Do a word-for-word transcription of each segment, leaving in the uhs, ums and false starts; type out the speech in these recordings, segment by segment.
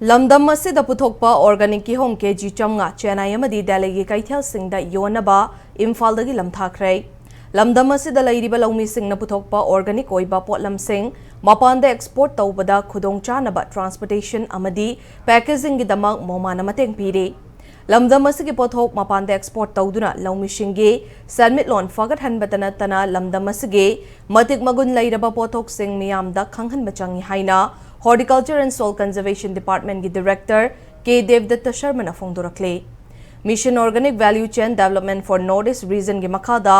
ꯂꯝꯗꯝ ꯑꯁꯤꯗ ꯄꯨꯊꯣꯛꯄ organic ꯀꯤꯍꯣꯝ ꯀꯦꯖꯤ ꯆꯥꯝꯃꯉꯥ ꯆꯦꯟꯅꯥꯏ ꯑꯃꯗꯤ ꯗꯦꯜꯂꯤꯒꯤ ꯀꯩꯊꯦꯜꯁꯤꯡꯗ ꯌꯣꯟꯅꯕ ꯏꯝꯐꯥꯜꯗꯒꯤ ꯂꯝꯊꯥꯈ꯭ꯔꯦ꯫ ꯂꯝꯗꯝ ꯑꯁꯤꯗ ꯂꯩꯔꯤꯕ ꯂꯧꯃꯤꯁꯤꯡꯅ ꯄꯨꯊꯣꯛꯄ organic ꯑꯣꯏꯕ ꯄꯣꯠꯂꯝꯁꯤꯡ ꯃꯄꯥꯟꯗ export ꯇꯧꯕꯗ ꯈꯨꯗꯣꯡꯆꯥꯅꯕ transportation ꯑꯃꯗꯤ packaging ꯒꯤꯗꯃꯛ ꯃꯣꯃꯥꯅ ꯃꯇꯦꯡ ꯄꯤꯔꯤ꯫ ꯂꯝꯗꯝ ꯑꯁꯤꯒꯤ ꯄꯣꯠꯊꯣꯛ ꯃꯄꯥꯟꯗ export ꯇꯧꯗꯨꯅ ꯂꯧꯃꯤꯁꯤꯡꯒꯤ ꯁꯦꯟꯃꯤꯠꯂꯣꯟ ꯐꯒꯠꯍꯟꯕꯇ ꯅꯠꯇꯅ ꯂꯝꯗꯝ ꯑꯁꯤꯒꯤ ꯃꯇꯤꯛ ꯃꯒꯨꯟ ꯂꯩꯔꯕ ꯄꯣꯠꯊꯣꯛꯁꯤꯡ ꯃꯤꯌꯥꯝꯗ ꯈꯪꯍꯟꯕ ꯆꯪꯏ ꯍꯥꯏꯅ Horticulture and Soil Conservation Department ꯀꯤ Director K ꯗꯦꯕꯗꯠꯇ ꯁꯔꯃꯅ ꯐꯣꯡꯗꯣꯔꯛꯂꯤ꯫ Mission Organic Value Chain Development for North East Region ꯒꯤ ꯃꯈꯥꯗ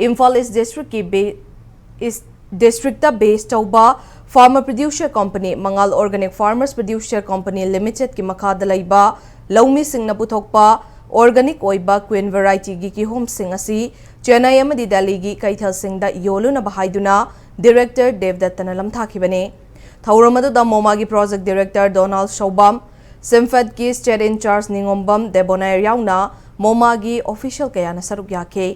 ꯏꯝꯐꯥꯜ East District ꯀꯤ ꯕꯦ-, East District ꯇ base ꯇꯧꯕ farmer producer company, ꯃꯉꯥꯜ Organic Farmers Producer Company Limited ꯀꯤ ꯃꯈꯥꯗ ꯂꯩꯕ ꯂꯧꯃꯤꯁꯤꯡꯅ ꯄꯨꯊꯣꯛꯄ organic ꯑꯣꯏꯕ queen variety ꯒꯤ ꯀꯤꯍꯣꯝꯁꯤꯡ ꯑꯁꯤ ꯆꯦꯟꯅꯥꯏ ꯑꯃꯗꯤ ꯗꯦꯜꯂꯤꯒꯤ ꯀꯩꯊꯦꯜꯁꯤꯡꯗ ꯌꯣꯜꯂꯨꯅꯕ ꯍꯥꯏꯗꯨꯅ Director ꯗꯦꯕꯗꯠꯇꯅ ꯂꯝꯊꯥꯈꯤꯕꯅꯤ꯫ ꯊꯧꯔꯝ ꯑꯗꯨꯗ ꯃꯣꯃꯥꯒꯤ Project Director ꯗꯣꯅꯥꯜ ꯁꯧꯕꯝ, ꯁꯤꯝꯐꯦꯠꯀꯤ State In Charge ꯅꯤꯉꯣꯝꯕꯝ ꯗꯦꯕꯣꯅꯥꯏꯔ ꯌꯥꯎꯅ ꯃꯣꯃꯥꯒꯤ official ꯀꯌꯥꯅ ꯁꯔꯨꯛ ꯌꯥꯈꯤ꯫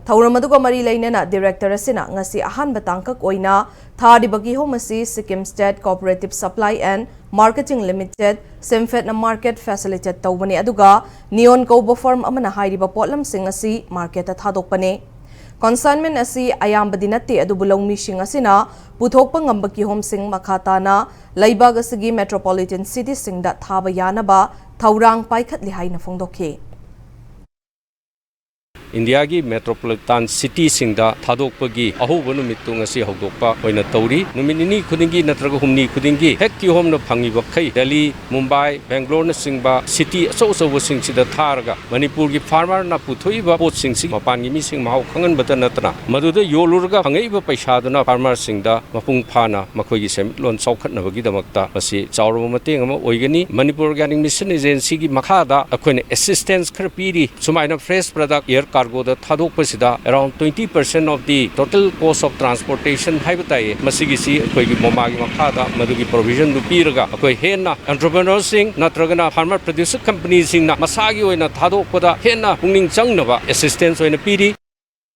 ꯊꯧꯔꯝ ꯑꯗꯨꯒ ꯃꯔꯤ ꯂꯩꯅꯅ Director ꯑꯁꯤꯅ ꯉꯁꯤ ꯑꯍꯥꯟꯕ ꯇꯥꯡꯀꯛ ꯑꯣꯏꯅ ꯊꯥꯔꯤꯕ ꯀꯤꯍꯣꯝ ꯑꯁꯤ Sikkim State Cooperative Supply and Marketing Limited, ꯁꯤꯝꯐꯦꯠꯅ market facilitate ꯇꯧꯕꯅꯤ, ꯑꯗꯨꯒ Neon ꯀꯧꯕ firm ꯑꯃꯅ ꯍꯥꯏꯔꯤꯕ ꯄꯣꯠꯂꯝꯁꯤꯡ ꯑꯁꯤ market ꯊꯥꯗꯣꯛꯄꯅꯤ꯫ Consignment ꯑꯁꯤ ꯑꯌꯥꯝꯕꯗꯤ ꯅꯠꯇꯦ, ꯑꯗꯨꯕꯨ ꯂꯧꯃꯤꯁꯤꯡ ꯑꯁꯤꯅ ꯄꯨꯊꯣꯛꯄ ꯉꯝꯕ ꯀꯤꯍꯣꯝꯁꯤꯡ ꯃꯈꯥ ꯇꯥꯅ ꯂꯩꯕꯥꯛ ꯑꯁꯤꯒꯤ metropolitan city ꯁꯤꯡꯗ ꯊꯥꯕ ꯌꯥꯅꯕ ꯊꯧꯔꯥꯡ ꯄꯥꯏꯈꯠꯂꯤ ꯍꯥꯏꯅ ꯐꯣꯡꯗꯣꯛꯈꯤ꯫ ꯏꯟꯗꯤꯌꯥꯒꯤ metropolitan city ꯁꯤꯡꯗ ꯊꯥꯗꯣꯛꯄꯒꯤ ꯑꯍꯧꯕ ꯅꯨꯃꯤꯠꯇꯨ ꯉꯁꯤ ꯍꯧꯗꯣꯛꯄ ꯑꯣꯏꯅ ꯇꯧꯔꯤ꯫ ꯅꯨꯃꯤꯠ ꯅꯤꯅꯤ ꯈꯨꯗꯤꯡꯒꯤ ꯅꯠꯇ꯭ꯔꯒ ꯍꯨꯝꯅꯤ ꯈꯨꯗꯤꯡꯒꯤ ꯍꯦꯛ ꯀꯤꯍꯣꯝꯅ ꯐꯪꯉꯤꯕꯈꯩ ꯗꯦꯜꯂꯤ, ꯃꯨꯝꯕꯥꯏ, ꯕꯦꯡꯒ꯭ꯂꯣꯔꯅꯆꯤꯡꯕ city ꯑꯆꯧ ꯑꯆꯧꯕꯁꯤꯡꯁꯤꯗ ꯊꯥꯔꯒ ꯃꯅꯤꯄꯨꯔꯒꯤ farmerꯅ ꯄꯨꯊꯣꯛꯏꯕ ꯄꯣꯠꯁꯤꯡꯁꯤ ꯃꯄꯥꯟꯒꯤ ꯃꯤꯁꯤꯡ ꯃꯍꯥꯎ ꯈꯪꯍꯟꯕꯇ ꯅꯠꯇꯅ ꯃꯗꯨꯗ ꯌꯣꯜꯂꯨꯔꯒ ꯐꯪꯉꯛꯏꯕ ꯄꯩꯁꯥꯗꯨꯅ farmerꯁꯤꯡꯗ ꯃꯄꯨꯡ ꯐꯥꯅ ꯃꯈꯣꯏꯒꯤ ꯁꯦꯟꯃꯤꯠꯂꯣꯟ ꯆꯥꯎꯈꯠꯅꯕꯒꯤꯗꯃꯛꯇ ꯃꯁꯤ ꯆꯥꯎꯔꯕ ꯃꯇꯦꯡ ꯑꯃ ꯑꯣꯏꯒꯅꯤ꯫ ꯃꯅꯤꯄꯨꯔ Organic Mission Agencyꯒꯤ ꯃꯈꯥꯗ ꯑꯩꯈꯣꯏꯅ assistance ꯈꯔ ꯄꯤꯔꯤ꯫ ꯁꯨꯃꯥꯏꯅ fresh product air cargoꯗ ꯊꯥꯗꯣꯛꯄꯁꯤꯗ around twenty percent of the total cost of transportation ꯍꯥꯏꯕ ꯇꯥꯏꯌꯦ, ꯃꯁꯤꯒꯤꯁꯤ ꯑꯩꯈꯣꯏꯒꯤ ꯃꯣꯃꯥꯒꯤ ꯃꯈꯥꯗ ꯃꯗꯨꯒꯤ provisionꯗꯨ ꯄꯤꯔꯒ ꯑꯩꯈꯣꯏ ꯍꯦꯟꯅ entrepreneurꯁꯤꯡ ꯅꯠꯇ꯭ꯔꯒꯅ farmer producer companyꯁꯤꯡꯅ ꯃꯁꯥꯒꯤ ꯑꯣꯏꯅ ꯊꯥꯗꯣꯛꯄꯗ ꯍꯦꯟꯅ ꯄꯨꯛꯅꯤꯡ ꯆꯪꯅꯕ assistance ꯑꯣꯏꯅ ꯄꯤꯔꯤ꯫